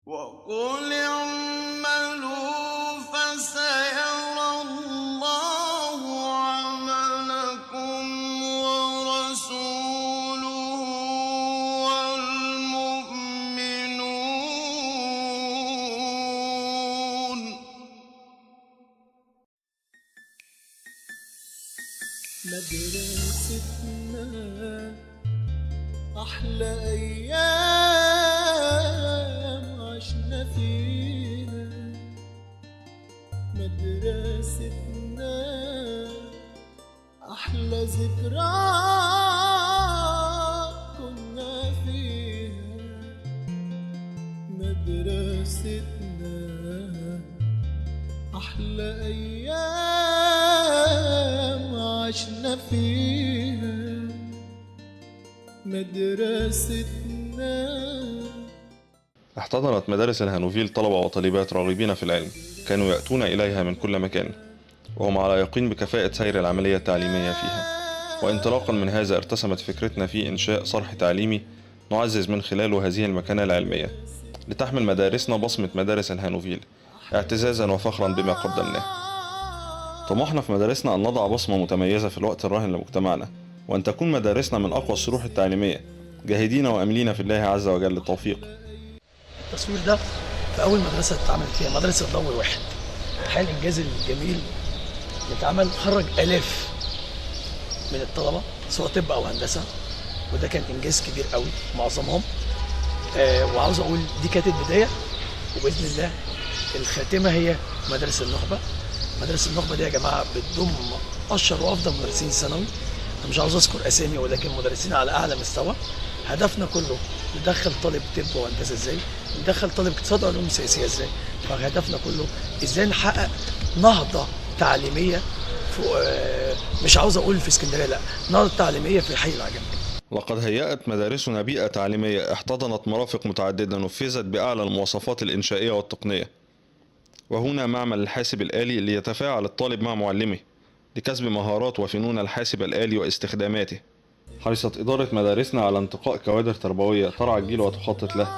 وقل اعملوا فسيرى الله عملكم ورسوله والمؤمنون. مدرستنا أحلى أيام عشنا فيها، مدرستنا أحلى ذكرى كنا فيها، مدرستنا أحلى أيام عشنا فيها، مدرستنا. احتضنت مدارس الهانوفيل طلبة وطالبات راغبين في العلم كانوا يأتون إليها من كل مكان، وهم على يقين بكفاءة سير العملية التعليمية فيها. وانطلاقا من هذا ارتسمت فكرتنا في إنشاء صرح تعليمي نعزز من خلاله هذه المكانة العلمية لتحمل مدارسنا بصمة مدارس الهانوفيل اعتزازا وفخرا بما قدمناه. طموحنا في مدارسنا أن نضع بصمة متميزة في الوقت الراهن لمجتمعنا، وأن تكون مدارسنا من أقوى الصروح التعليمية، جاهدين وأملين في الله عز وجل التوفيق. التصوير ده في أول مدرسة اتعملت فيها مدرسة الضوء واحد. الحقيقة الإنجاز الجميل اللي اتعمل خرج آلاف من الطلبة سواء طب أو هندسة، وده كان إنجاز كبير قوي معظمهم. وعاوز أقول دي كانت البداية، وبإذن الله الخاتمة هي مدارس النخبة. مدارس النخبة دي يا جماعة بتضم أشهر وأفضل مدرسين ثانوي، أنا مش عاوز أذكر أسامي ولكن مدرسين على أعلى مستوى. هدفنا كله ندخل طالب طب وهندسة إزاي، ندخل طالب اقتصاد وعلوم سياسية إزاي. فهدفنا كله إزاي نحقق نهضة تعليمية في مش عاوز أقول في اسكندرية، لا، نهضة تعليمية في حي العجمي. لقد هيأت مدارسنا بيئة تعليمية احتضنت مرافق متعددة نفذت بأعلى المواصفات الإنشائية والتقنية، وهنا معمل الحاسب الآلي ليتفاعل الطالب مع معلمه لكسب مهارات وفنون الحاسب الآلي واستخداماته. حرصت إدارة مدارسنا على انتقاء كوادر تربوية ترعى الجيل وتخطط له،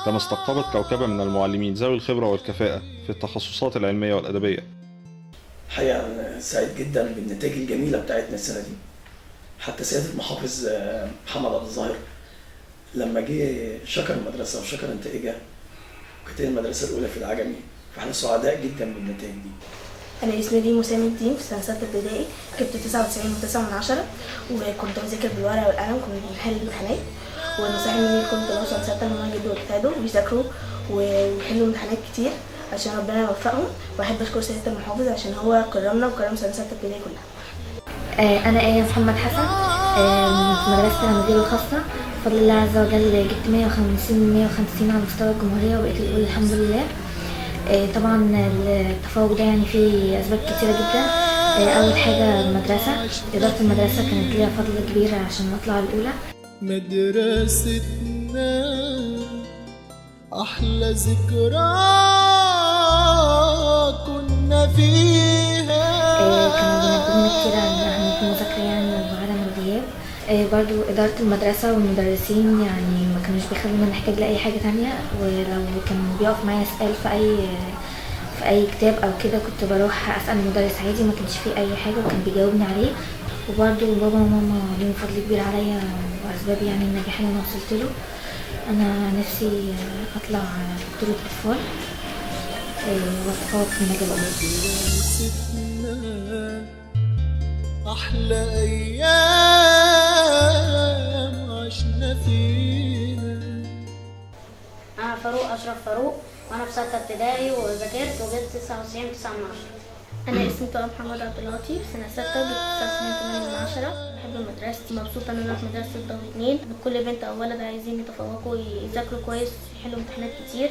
كما استقطبت كوكبة من المعلمين ذوي الخبرة والكفاءة في التخصصات العلمية والأدبية. الحقيقة أنا سعيد جدا بالنتائج الجميلة بتاعتنا السنة دي. حتى سيادة المحافظ محمد عبد الظاهر لما جه شكر المدرسة وشكر نتائجها، وكانت هي المدرسة الأولى في العجمي، فاحنا سعداء جدا بالنتائج دي. أنا اسمي ريم وسام الدين، في سنة 6 ابتدائي، جبت 99.9، وكنت بذاكر بالورقة والقلم، كنت بنحل الامتحانات. ونصيحة مني لكل طلاب سنة 6 إن هم يجدوا ويجتهدوا ويذاكروا ويحلوا امتحانات كتير عشان ربنا يوفقهم. وأحب أشكر سيادة المحافظ عشان هو كرمنا وكرم سنة 6 ابتدائي كلها. أنا آية محمد حسن، في مدرسة الهانوفيل الخاصة. بفضل الله عز وجل جبت 150 من 150 على مستوى الجمهورية، وبقيت الأولى الحمد لله. طبعا التفوق ده يعني فيه أسباب كتيرة جدا. أول حاجة المدرسة، إدارة المدرسة كانت ليها فضل كبير عشان أطلع الأولى. مدرستنا أحلى ذكرى كنا فيها. كانوا بينبهونا كتير عن أهمية المذاكرة يعني وعدم الغياب. برضو إدارة المدرسة والمدرسين يعني ما كانوش بيخلونا نحتاج لأي حاجة تانية، ولو كان بيقف معايا سؤال في أي كتاب أو كده كنت بروح أسأل المدرس عادي، ما كانش فيه أي حاجة وكان بيجاوبني عليه. وبرضو بابا وماما ليهم فضل كبير عليا وأسباب يعني النجاح اللي أنا وصلت له. أنا نفسي أطلع دكتورة أطفال وأتفوق في المجال. مدرستنا أحلى أيام عشنا فيها. أنا فاروق أشرف فاروق، وأنا في 6 ابتدائي، وذاكرت وجبت 99.9. أنا اسمي طه محمد عبد اللطيف، سنة 6، جبت 99.8. بحب مدرستي، مبسوطة إن أنا في مدرسة الضوء 2. كل بنت أو ولد عايزين يتفوقوا، يذاكروا كويس، يحلوا امتحانات كتير.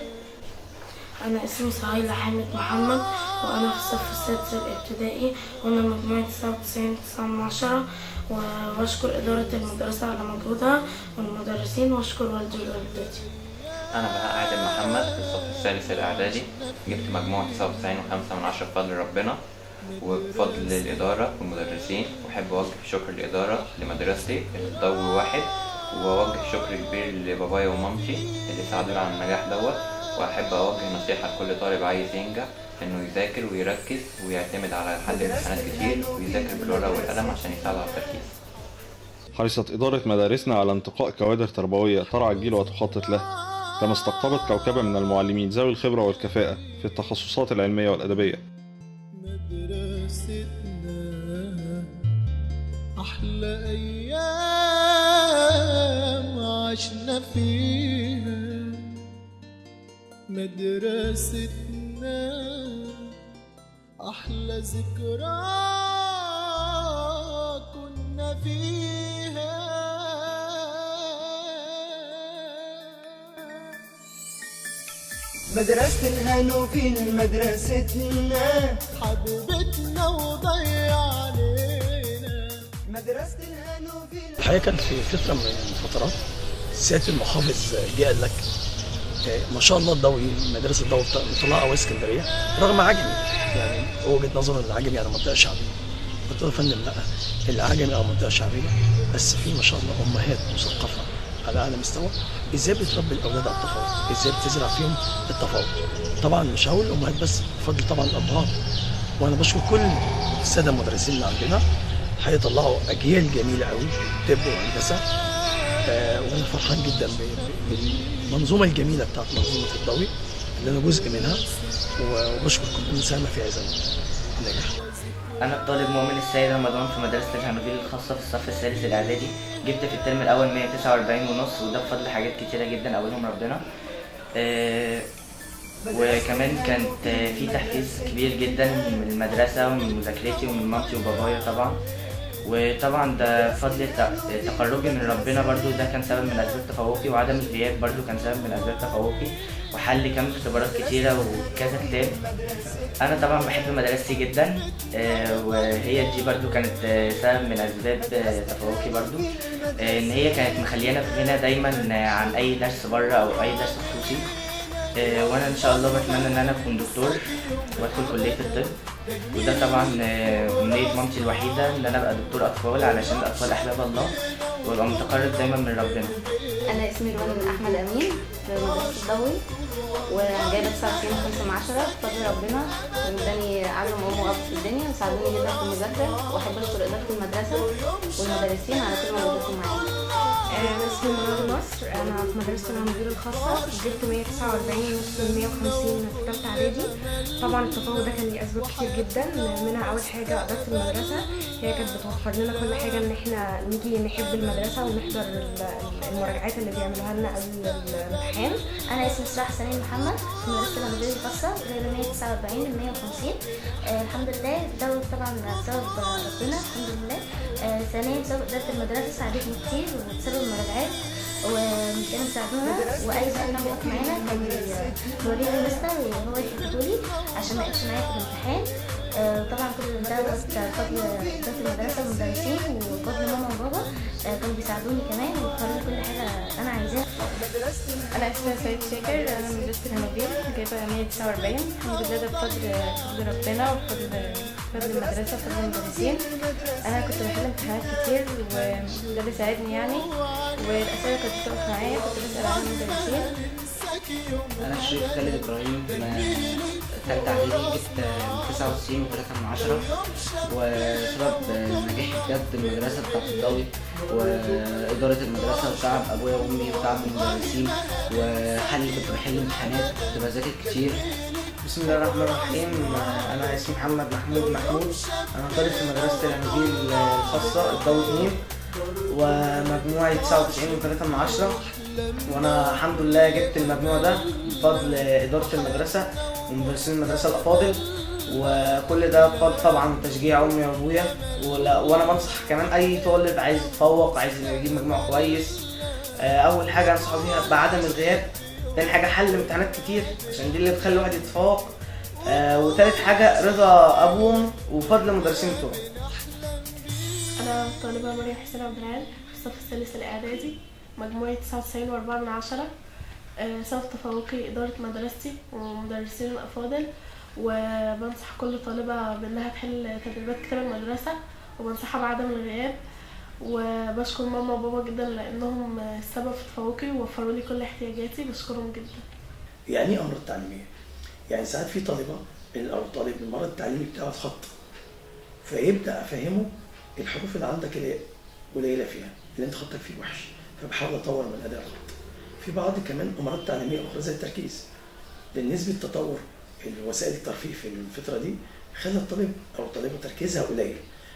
أنا اسمي سهيلة حامد محمد، وأنا في الصف السادس الابتدائي، وأنا مجموعة 99.9، وبشكر إدارة المدرسة على مجهودها والمدرسين، وأشكر والدي ووالدتي. أنا بهاء عادل محمد في الصف الثالث الإعدادي، جبت مجموع 99.5 بفضل ربنا وبفضل الإدارة والمدرسين. وأحب أوجه شكر الإدارة لمدرستي الضوء واحد، وأوجه شكر كبير لبابايا ومامتي اللي ساعدوني على النجاح دوت. وأحب أوجه نصيحة لكل طالب عايز ينجح إنه يذاكر ويركز ويعتمد على حل امتحانات كتير ويذاكر بالورقة والقلم عشان يساعده على التركيز. حرصت إدارة مدارسنا على انتقاء كوادر تربوية ترعى الجيل وتخطط له، كما استقطبت كوكبة من المعلمين ذوي الخبرة والكفاءة في التخصصات العلمية والأدبية. مدرستنا أحلى أيام عشنا فيها، مدرستنا أحلى ذكرى كنا فيها. مدرسة الهانوفيل مدرستنا، حبيبتنا وضيع علينا مدرسة الهانوفيل. الحقيقة كان في فترة من الفترات سيادة المحافظ جه قال لك ما شاء الله الضوئي، مدرسة الضوء مطلعة أوائل اسكندرية رغم عجمي، يعني هو وجهة نظره إن العجمي على منطقة شعبية. قلت له يا فندم لا، العجمي منطقة شعبية، بس في ما شاء الله أمهات مثقفة على أعلى مستوى، إزاي بتربي الأولاد على التفوق، إزاي بتزرع فيهم التفوق. طبعا مش هقول الأمهات بس، بفضل طبعا الأبهات، وأنا بشكر كل السادة المدرسين اللي عندنا، هيطلعوا أجيال جميلة قوي طب وهندسة. وأنا فرحان جدا بالمنظومة الجميلة بتاعت منظومة الضوء اللي أنا جزء منها، وبشكر كل من ساهم في هذا النجاح. أنا الطالب مؤمن السيد رمضان في مدرسة الهانوفيل الخاصة في الصف الثالث الإعدادي. جبت في الترم الأول 149.5، وده بفضل حاجات كتيرة جدا أولهم ربنا. وكمان كانت في تحفيز كبير جدا من المدرسة ومن مذاكرتي ومن مامتي وبابايا طبعا. وطبعا ده بفضل تقربي من ربنا برضو، ده كان سبب من أسباب تفوقي، وعدم الغياب برضو كان سبب من أسباب تفوقي، وحل كم اختبارات كتيرة وكذا كتاب. أنا طبعا بحب مدرستي جدا، وهي دي برضو كانت سبب من أسباب تفوقي برضو، إن هي كانت مخليانا في غنى دايما عن أي درس بره أو أي درس خصوصي. وأنا إن شاء الله بتمنى إن أنا أكون دكتور وأدخل كلية الطب، وده طبعا أمنية مامتي الوحيدة إن أنا أبقى دكتور أطفال، علشان الأطفال أحباب الله، وأبقى متقرب دايما من ربنا. أنا اسمي روان أحمد أمين في مدرسة الضوء، وجايبة 99.5 بفضل ربنا، واداني أعظم أم وأب في الدنيا، وساعدوني جدا في المذاكرة، وأحب أشكر إدارة المدرسة والمدرسين على كل مجهوداتهم معايا. أنا اسمي منار نصر، أنا في مدرسة الهانوفيل الخاصة، جبت 149.5 من 150 في ثالثة إعدادي. طبعا التفوق ده كان ليه أسباب كتير جدا، منها أول حاجة إدارة المدرسة، هي كانت بتوفر لنا كل حاجة إن إحنا نيجي نحب المدرسة ونحضر المراجعات اللي بيعملوها لنا قبل الامتحان. أنا اسمي إسراء حسنين محمد في مدرسة الهانوفيل الخاصة، جايبة 149 من 150. الحمد لله، ده طبعا بسبب ربنا الحمد لله. ثانيا بسبب إدارة المدرسة ساعدتني كتير، وبسبب المراجعات وكانوا بيساعدونا، واي سؤال كان بيقف معانا كان بيوريني المستر وهو يحددهولي عشان ما يقفش معايا في الامتحان. طبعا كل ده بفضل إدارة المدرسة والمدرسين وبفضل ماما وبابا، كانوا بيساعدوني كمان ويختاروا لي كل حاجة أنا عايزاها. أنا اسمي سيد شاكر، أنا من مدرسة الهانوفيل، جايبة 149 الحمد لله، ده بفضل ربنا وبفضل المدرسة وبفضل المدرسين. أنا كنت بحل امتحانات كتير وده بيساعدني يعني، والأسئلة كانت بتقف معايا، كنت بسأل عن المدرسين. أنا الشريف خالد إبراهيم، تالتة إعدادي، جبت 99.3، وسبب نجاحي بجد المدرسة بتاعت الضوء وإدارة المدرسة وتعب أبويا وأمي وتعب المدرسين وحل، كنت بحل امتحانات، كنت بذاكر كتير. بسم الله الرحمن الرحيم، أنا اسمي محمد محمود محمود، أنا طالب في مدرسة الهانوفيل الخاصة الضوء 2، ومجموعي 99.3، وأنا الحمد لله جبت المجموع ده بفضل إدارة المدرسة ومدرسين المدرسة الأفاضل، وكل ده بفضل طبعا تشجيع أمي وأبويا. وأنا بنصح كمان أي طالب عايز يتفوق، عايز يجيب مجموع كويس، أول حاجة أنصحه بيها بعدم الغياب، تاني حاجة حل امتحانات كتير عشان دي اللي بتخلي الواحد يتفوق، وتالت حاجة رضا أبوهم وفضل المدرسين بتوعهم. أنا طالبة مريم حسين عبد العال في الصف الثالث الإعدادي، مجموعي 99.4. سبب تفوقي إدارة مدرستي ومدرسين الأفاضل، وبنصح كل طالبة بأنها تحل تدريبات كتاب المدرسة، وبنصحها بعدم الغياب، وبشكر ماما وبابا جدا لأنهم السبب في تفوقي ووفروا لي كل احتياجاتي، بشكرهم جدا. يعني ايه امراض تعليمية؟ يعني ساعات في طالبه او طالب المرض التعليمي بتاعه الخط، فيبدا افهمه الحروف اللي عندك اللي قليله فيها، اللي انت خطك فيه وحش، فبحاول اطور من اداء الخط. في بعض كمان امراض تعليمية اخرى زي التركيز، لان نسبه تطور الوسائل الترفيه في الفترة دي خلى الطالب او الطالبة تركيزها قليل،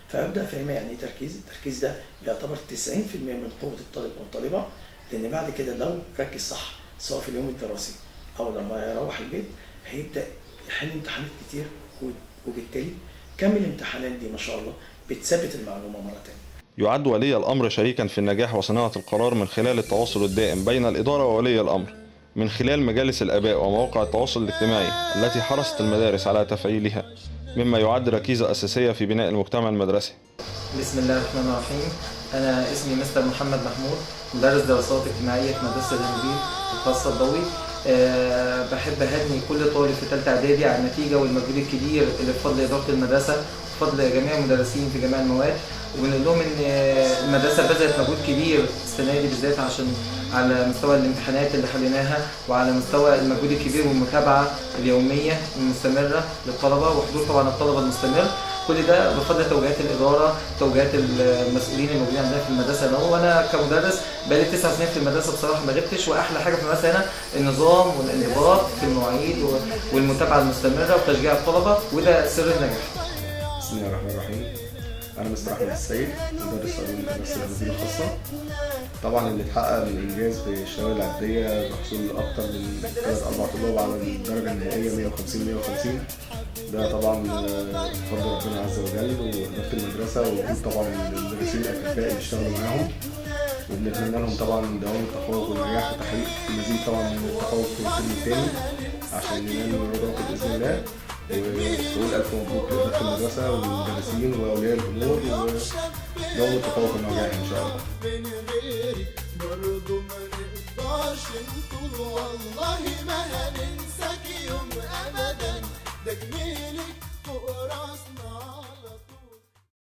فابدا افهمها يعني ايه تركيز. التركيز ده بيعتبر 90% من قوة الطالب او الطالبة، لان بعد كده لو ركز صح سواء في اليوم الدراسي او لما يروح البيت هيبدا يحل امتحانات كتير، وبالتالي كم الامتحانات دي ما شاء الله بتثبت المعلومة مرة ثانية. يعد ولي الأمر شريكا في النجاح وصناعة القرار من خلال التواصل الدائم بين الإدارة وولي الأمر من خلال مجالس الآباء ومواقع التواصل الاجتماعي التي حرصت المدارس على تفعيلها، مما يعد ركيزة أساسية في بناء المجتمع المدرسي. بسم الله الرحمن الرحيم. أنا اسمي مستر محمد محمود، مدرس دراسات اجتماعية في مدرسة الهانوفيل الخاصة الضوئي. بحب أهني كل طالب في ثالثة إعدادي على النتيجة والمجهود الكبير اللي بفضل إدارة المدرسة وبفضل جميع المدرسين في جميع المواد، وبنقول لهم إن المدرسة بذلت مجهود كبير السنة دي بالذات عشان على مستوى الامتحانات اللي حليناها وعلى مستوى المجهود الكبير والمتابعة اليومية المستمرة للطلبة وحضور طبعا الطلبة المستمر. كل ده بفضل توجيهات الإدارة، توجيهات المسؤولين الموجودين عندنا في المدرسة هنا. وأنا كمدرس بقالي 9 سنين في المدرسة بصراحة ما غبتش، وأحلى حاجة في المدرسة هنا النظام والانضباط في المواعيد والمتابعة المستمرة وتشجيع الطلبة، وده سر النجاح. بسم الله الرحمن الرحيم. أنا مستر أحمد السيد، مدرس علوم مدرسة الهانوفيل الخاصة. طبعا اللي اتحقق من إنجاز في الشهادة الإعدادية بحصول أكتر من 3-4 طلاب على الدرجة النهائية 150 150، ده طبعا بفضل ربنا عز وجل وإدارة المدرسة ووجود طبعا المدرسين الأكفاء اللي اشتغلوا معاهم، وبنتمنى لهم طبعا دوام التفوق والنجاح وتحقيق المزيد طبعا من التفوق في الترم الثاني عشان ننال رضاكم بإذن الله. ونقول ألف مبروك لإدارة المدرسة والمدرسين وأولياء الأمور، ودوام التفوق والنجاح إن شاء الله. من غيرك برضه ما نقدرش نطول، والله ما هننسى.